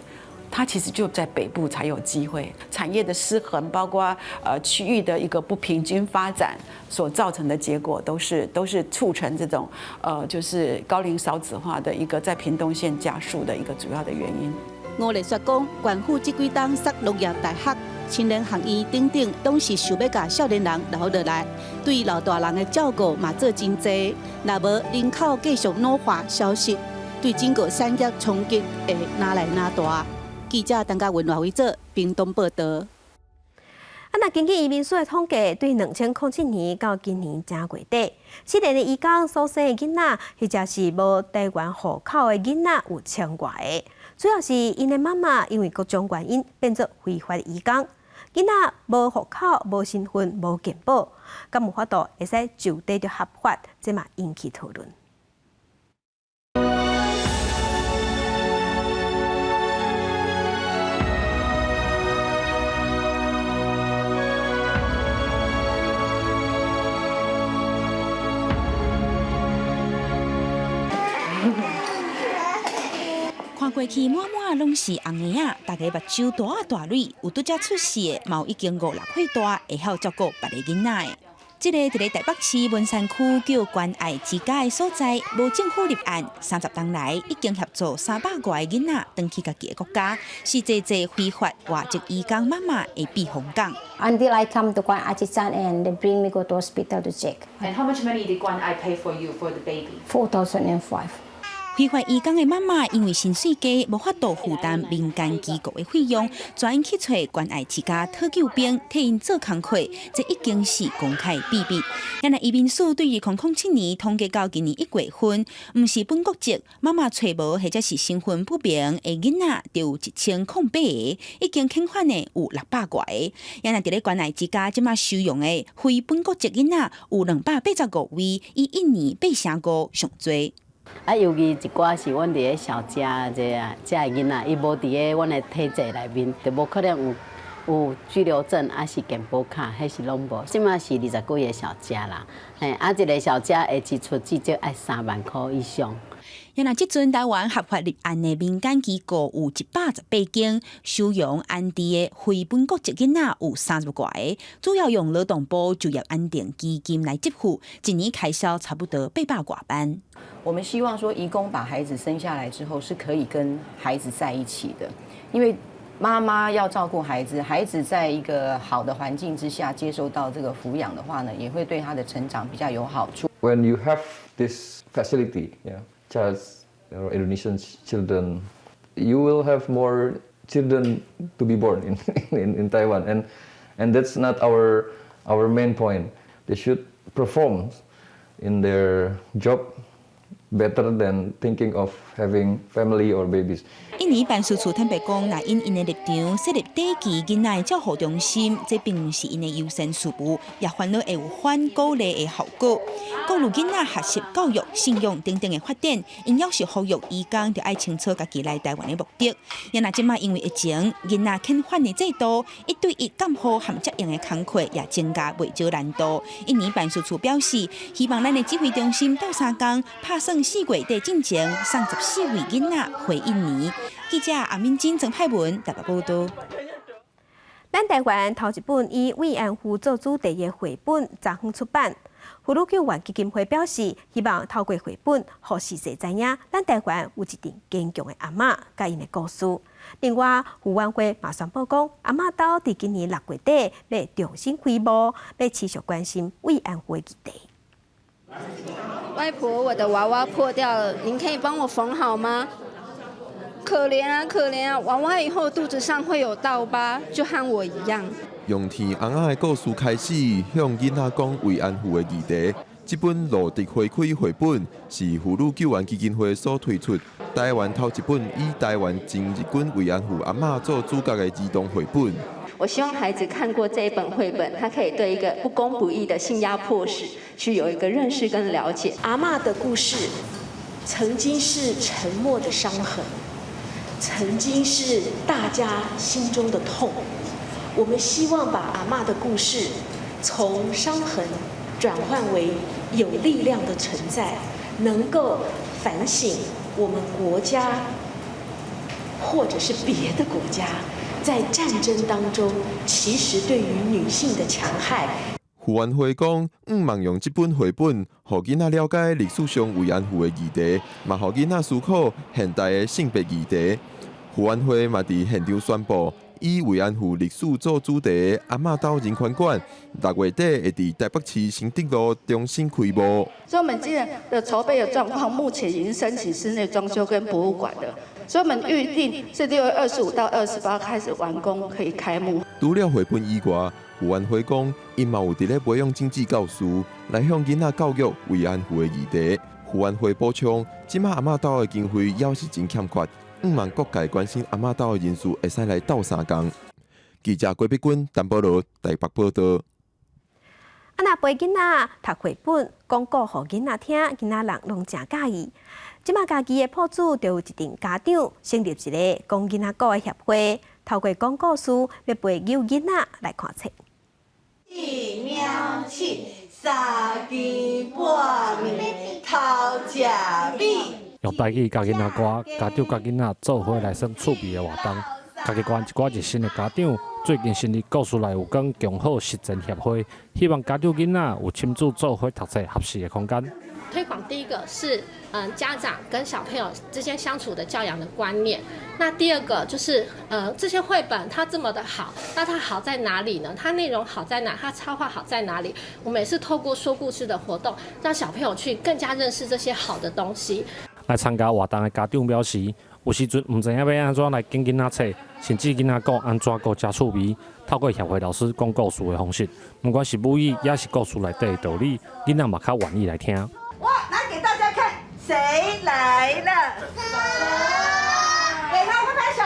他其實就在北部才有機會，產業的失衡，包括區域的一個不平均發展所造成的結果，都是促成這種就是高齡少子化的一個在屏東縣加速的一個主要的原因。吳麗雪講，縣府這幾冬設農業大學、青年學院等等，攏是想欲共少年人留落來，對老大人的照顧嘛做真濟。若無人口繼續老化消失，對整個產業衝擊會愈來愈大。記者陳嘉文、賴偉哲，屏東報導。啊，若根據移民署的統計，對2007年到今年正月底，失聯的移工所生的囡仔，或者是無台灣戶口的囡仔有千外个。主要是𪜶的媽媽因為各種原因變做非法移工，囡仔無戶口、無身份、無健保，敢有法度會使就地就合法？這嘛引起討論。看過去滿滿攏是紅嬰仔，逐个目睭大啊大蕊，有拄才出世的，嘛有已經五六歲大，會曉照顧別个囡仔的。這个佇咧台北市文山區叫關愛之家的所在，無政府立案，30冬來已經協助300外個囡仔轉去家己的國家，是濟濟非法外籍移工媽媽的避風港。 Until I come to 關愛之家 and they bring me go to hospital to check. And how much money did 關愛 pay for you for the baby? 4,005. 非法移工的媽媽因為薪水低，無法度負擔民間機構的費用，轉去揣關愛之家討救兵，替𪜶做工課，這已經是公開秘密。原來移民署對2007年統計到今年1月份，毋是本國籍，媽媽揣無或者是身份不明的囡仔，就有1008個，已經遣返的有600外个。原來佇咧關愛之家這馬收容的非本國籍囡仔有285位，以一年8成5上濟。啊，尤其一寡是阮佇咧小家這啊，遮的囡仔，伊無佇咧阮的體制內面，就無可能有居留證，抑是健保卡，彼是攏無。這馬是20幾个小家啦，嘿，啊，一个小家的支出至少愛3萬箍以上。原來這陣台灣合法立案的民間機構有118間，收容安置的非本國籍囡仔有30外个，主要用勞動部就業安定基金來支付，一年開銷差不多800外萬。我們希望說，移工把孩子生下來之後，是可以跟孩子在一起的，因為媽媽要照顧孩子，孩子在一個好的環境之下接受到這個撫養的話呢，也會對他的成長比較有好處。 When you have this facility, yeah, just Indonesian children, you will have more children to be born in Taiwan, and that's not our main point. They should perform in their job Better than thinking of having family or babies. 印尼辦事處坦白講，若𪜶𪜶的立場設立短期囡仔的照護中心，這並毋是𪜶的優先事務，也煩惱會有反鼓勵的效果。顧慮囡仔學習、教育、信仰等等的發展，𪜶猶是呼籲移工著愛清楚家己來台灣的目的。也若這馬因為疫情，囡仔遣返的制度，一對一監護和接應的工課也增加袂少難度。印尼辦事處表示，希望咱的指揮中心鬥相共，拍算4月底進前送14位囡仔回印尼。記者阿敏珍、曾派文台北報道。咱台灣頭一本以慰安婦做主題的繪本，昨昏出版。婦女救援基金會表示，希望透過繪本，予世世知影，咱台灣有一陣堅強的阿嬤，佮𪜶的故事。另外，婦援會嘛宣布講，阿嬤兜佇今年6月底欲重新開幕，欲持續關心慰安婦的議題。外婆，我的娃娃破掉了，您可以幫我縫好嗎？可憐啊，可憐啊！娃娃以後肚子上會有痘疤，就和我一樣。用甜尪仔的故事開始，向囡仔講慰安婦的議題。這本《蘆竹花開》繪本是婦女救援基金會所推出，台灣頭一本以台灣前日軍慰安婦阿嬤做主角的兒童繪本。我希望孩子看過這一本繪本，他可以對一個不公不義的性壓迫史去有一個認識跟了解。阿嬤的故事曾經是沉默的傷痕，曾經是大家心中的痛。我們希望把阿嬤的故事從傷痕轉換為有力量的存在，能夠反省我們國家或者是別的國家在戰爭當中，其實對於女性的強害。婦援會講，向望用這本繪本，予囡仔了解歷史上慰安婦的議題，嘛予囡仔思考現代的性別議題。婦援會嘛佇現場宣布，以慰安婦歷史做主題的阿嬤兜人權館，6月底會佇台北市承德路重新開幕。所以，我們今年的籌備的狀況，目前已經申請室內裝修跟博物館了。所以，我們預定是6月25到28開始完工，可以開幕。除了繪本以外，婦援會講，𪜶嘛有佇咧培養種子教師，來向囡仔教育慰安婦的議題。婦援會補充，這馬阿嬤兜的經費猶是真欠缺，向望各界關心阿嬤兜的人士會使來鬥相共。記者郭碧君、陳保羅台北報道。啊，若陪囡仔讀繪本，講故予囡仔聽，囡仔人攏誠佮意。這馬家己的鋪子就有一陣家長成立一個講囡仔故的協會，透過講故事，欲陪誘囡仔來看冊。一喵七，三更半暝偷食米。用台語教囡仔歌，家長佮囡仔做伙來耍趣味的活動。嘉義縣一寡熱心的家長最近成立故事內有講共好實踐協會，希望家長囡仔有親子做伙讀冊學習的空間。推廣第一個是家長跟小朋友之間相處的教養的觀念。那第二個就是，這些繪本它這麼的好，那它好在哪裡呢？它內容好在哪？它插畫好在哪裡？我們也是透過說故事的活動，讓小朋友去更加認識這些好的東西。來參加活動的家長表示，有時陣毋知影欲按怎來揀囡仔冊，甚至囡仔故按怎閣誠趣味。透過協會老師講故事的方式，毋管是母語，抑是故事內底的道理，囡仔嘛較願意來聽。哇，來給大家看，誰來了？給他拍拍手。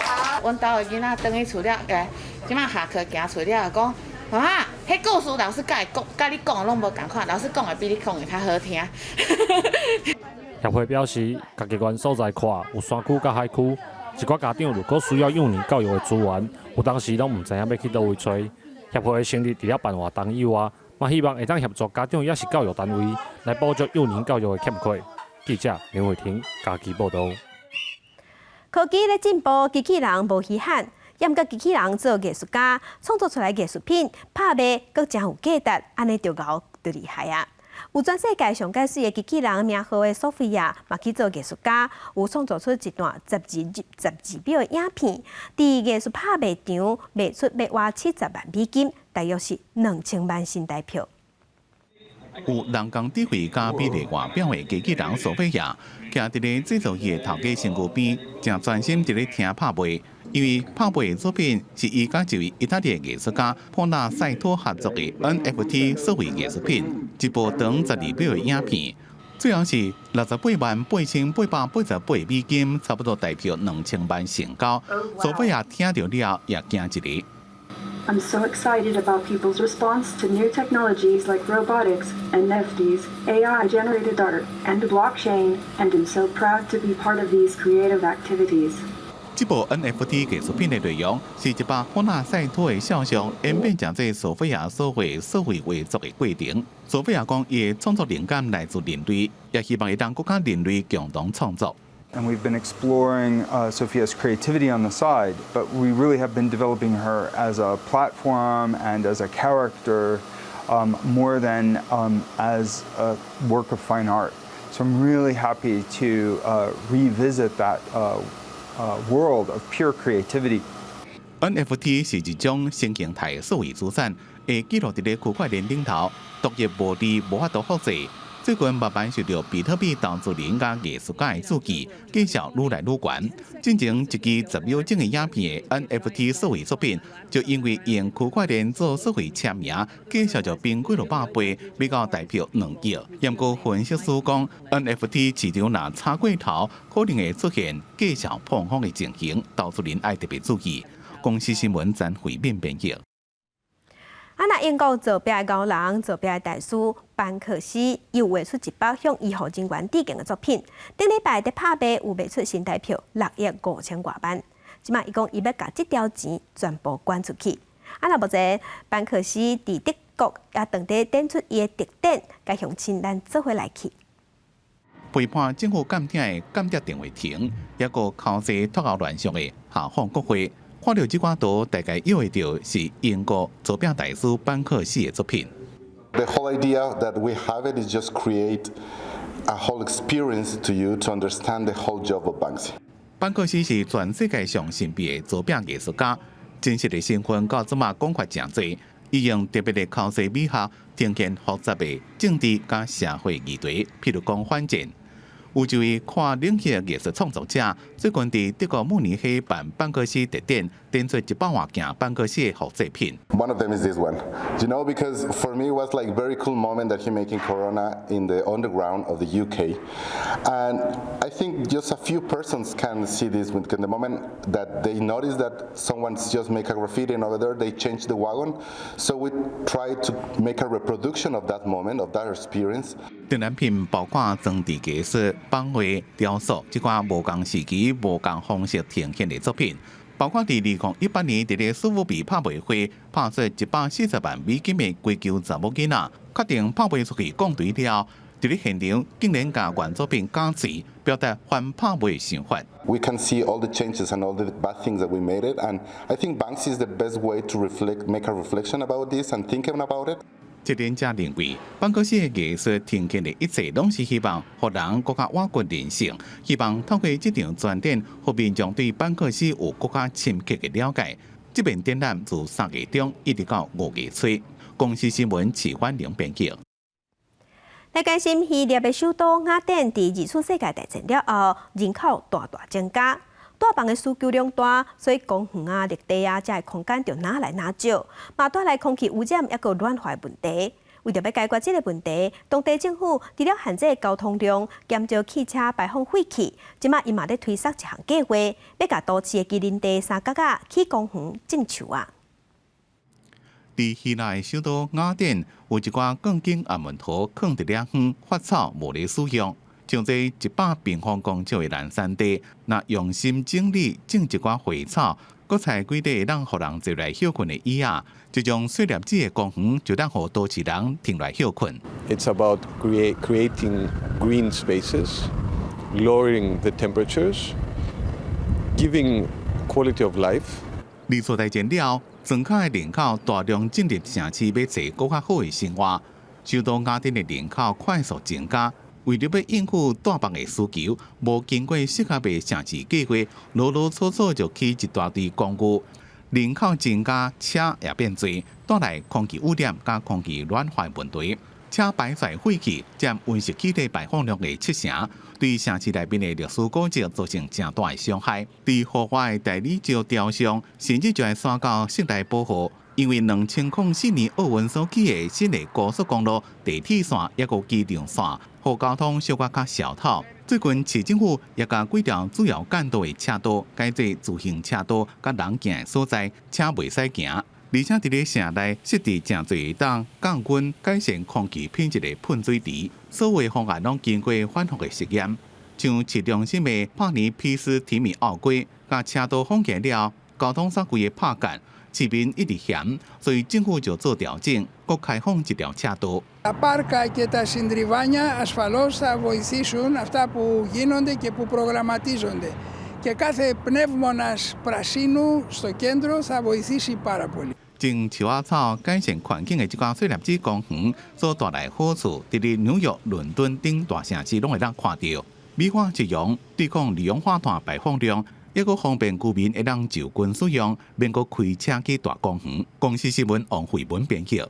好，阮兜的囡仔轉去厝了，這馬下課行出了，講媽媽，彼故事老師佮伊講，佮你講的攏無仝款，老師講的比你講的較好聽。協會表示，嘉義縣所在闊，有山區佮海區，一寡家長如果需要幼年教育的資源，有當時攏毋知影欲去佗位揣。協會成立除了辦活動以外，嘛希望會當協助家長抑是教育單位來補足幼年教育的欠缺。記者林慧婷嘉義報導。科技咧進步，機器人無稀罕，毋過機器人做藝術家，創作出來藝術品，拍賣閣誠有價值，按呢就𠢕就厲害啊！有全世界上蓋媠的機器人名號的索菲亞，嘛去做藝術家，有創作出一段12秒的影片，佇藝術拍賣場賣出欲倚70萬美金，大約是2000萬新台票。有人工智慧佮美麗外表的機器人索菲亞，徛佇咧製造業頭家身軀邊，誠專心佇咧聽拍賣。因為拍賣的作品是伊佮一位意大利藝術家普納賽托合作的 NFT 數位藝術品，一部長12秒的影片，最後是68萬八千八百八十八美金，差不多台票2000萬成交。索菲亞聽著了也驚一下。 I'm so excited about people's response to new technologies like robotics, NFTs, AI-generated art, and blockchain, and am so proud to be part of these creative activities. 這部 NFT 藝術品的內容是一幅法納賽托的肖像，演變成這索菲亞所繪數位畫作的過程。索菲亞講，伊的創作靈感來自人類，也希望會當閣佮人類共同創作。 And we've been exploring Sophia's creativity on the side, but we really have been developing her as a platform and as a character more than as a work of fine art. So I'm really happy to revisit that world of pure creativity. NFT 是一種新形態的數位資產，會記錄佇咧區塊鏈頂頭，獨一無二，無法度複製。最近慢慢受到比特幣投資人佮藝術家的注意，價數愈來愈懸。進前一支10秒鐘的影片的 NFT 數位作品，就因為用區塊鏈做數位簽名，價數就變幾落百倍，欲到台票2億。毋過分析師講，NFT 市場若炒過頭，可能會出現價數膨風的情形，投資人愛特別注意。公視新聞曾慧敏編譯。啊！那英國造壁高人、造壁大師班克西又畫出一幅向醫護人員致敬的作品。頂禮拜佇拍賣有賣出新台票6億5千外萬。這馬伊講伊欲共這條錢全部捐出去。啊！那目前班克西佇德國也當佇展出伊的特展，共鄉親咱做伙來去。批判政府監聽的間諜電話亭，抑閣口舌脫口亂象的下放國會。看著這掛圖，大概以為著是英國造壁大師班克西的作品。 The whole idea that we have it is just create a whole experience to you to understand the whole job of Banksy. 班克西是全世界上神秘的造壁藝術家，真實的身份到這馬講法誠濟。伊用特別的口舌美學，呈現複雜的政治佮社會議題，譬如講反戰。有一位跨領域藝術創作者，最近佇德國慕尼黑辦班克西特展，展出100外件班克西的複製品。 One of them is this one. Because for me it was like very cool moment that he making Corona in the underground of the UK. And I think just a few persons can see this in the moment that they notice that someone's just make a graffiti and over there they change the wagon. So we try to make a reproduction of that moment, of that experience. 展覽品包括裝置藝術、版畫、雕塑，這寡無仝時期、無仝方式呈現的作品，包括佇2018年佇咧蘇富比拍賣會拍出140萬美金的跪求查某囡仔，確定拍賣出去講對了，佇咧現場竟然共原作品加水，表達反拍賣想法。 We can see all the changes and all the bad things that we made it, and I think Banksy is the best way to reflect, make a reflection about this and thinking about it. 策展者認為，班克西的藝術呈現的一切，攏是希望予人閣較挖掘人性，希望透過這場專展，予民眾對班克西有閣較深刻的了解。這遍展覽自3月中一直到5月初。公視新聞齊婉玲編輯。來關心希臘的首都雅典，佇二次世界大戰了後，人口大大增加，住房的需求量大，所以公園啊、綠地啊，遮的空間就愈來愈少，嘛帶來空氣污染抑閣暖化問題。為著欲解決這个問題，當地政府除了限制交通量、減少汽車排放廢氣，這馬伊嘛咧推捒一項計劃，欲共都市的林地三角仔起公園種樹仔。佇希臘的首都雅典，有一寡鋼筋紅毛塗囥佇咧遠發臭，無咧使用。像這100平方公尺的藍山地，若用心整理種一寡花草，閣裁幾塊會當予人坐來歇睏的椅仔，這種細粒子的公園就當予都市人停來歇睏。 It's about creating green spaces, lowering the temperatures, giving quality of life. 二次大戰了後，莊跤的人口大量進入城市，欲揣閣較好的生活。首都雅典的人口快速增加，為著欲應付住房的需求，無經過適合的城市計劃，囉囉嗦嗦就起一大堆公寓。人口增加，車也變濟，帶來空氣污染佮空氣暖化問題。車排出廢氣佔溫室氣體排放量的7成，對城市內面的歷史古蹟造成誠大的傷害。佇戶外大理石雕像，甚至就愛徙到室內保護。因為2004年奧運所起的新的高速公路、地鐵線抑閣機場線，予交通小可較痟透。最近市政府也共幾條主要幹道的車道改做自行車道，佮人行的所在，車袂使行。而且佇咧城內設置誠濟會當降溫、改善空氣品質的噴水池，所有方案攏經過反覆的實驗。像市中心的帕尼皮斯提米奧街，共車道封起了，交通煞規个拍結，市民一直嫌，所以政府就做調整，閣開放一條車道。 Τα πάρκα και τα συντριβάνια ασφαλώς θα βοηθήσουν αυτά που γίνονται και που προγραμματίζονται. Και κάθε πνεύμονας πρασίνου στο κέντρο θα βοηθήσει πάρα πολύ. 種樹仔草改善環境的這寡細粒子公園所帶來好處，佇咧紐約、倫敦等大城市攏會當看著。美化市容，對抗二氧化碳排放量，抑閣方便居民會當就近使用，免閣開車去大公園。公視新聞王慧文編輯。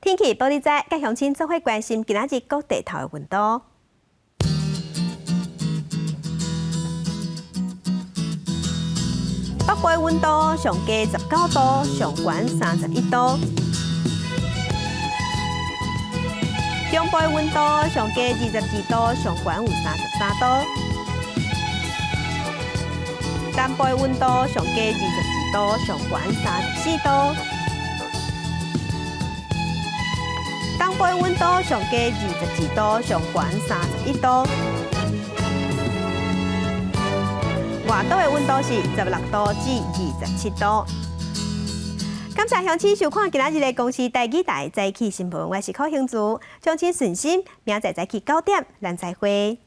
天氣報你知，佮鄉親做伙關心今仔日各地頭的溫度。北部的溫度上低19度，上懸31度。中部的溫度上低22度，上懸有33度。南部的溫度上低22度，上懸34度。東部的溫度上低22度，上懸31度。外島的溫度是16度至27度。感謝鄉親收看今仔日的公視台語台早起新聞，我是柯興竹，鄉親順心，明仔載早起9點，咱再會。